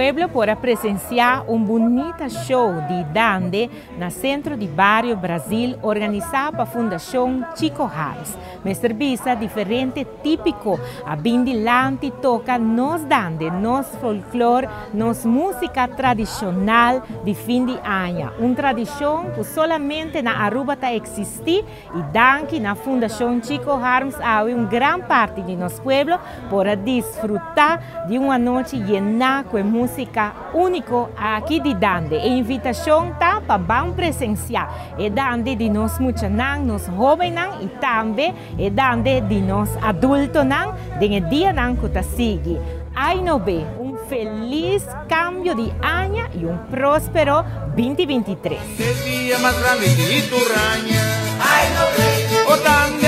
Pueblo por a presencia un bunita show di Dande na Centro di Bario Brasil organisa pa Fundacion Chico Harms. Mester bisa diferente tipico a bin dilanti toca nos dande, nos folklore, nos musica tradicional di fin di aña. Un tradicion cu solamente na Aruba ta existi y danki na Fundacion Chico Harms awe un gran parti di nos pueblo por a disfruta di un anochi yena cu musica unico aki di Dande. E invitacion ta pa ban presencia e Dande di nos muchanan, nos hobennan y tambe e Dande di nos adultonan den e dianan cu ta sigui. Ay no be, un feliz cambio di aña y un prospero 2023. E dia mas grandi di tur aña. Ay no be, o dande.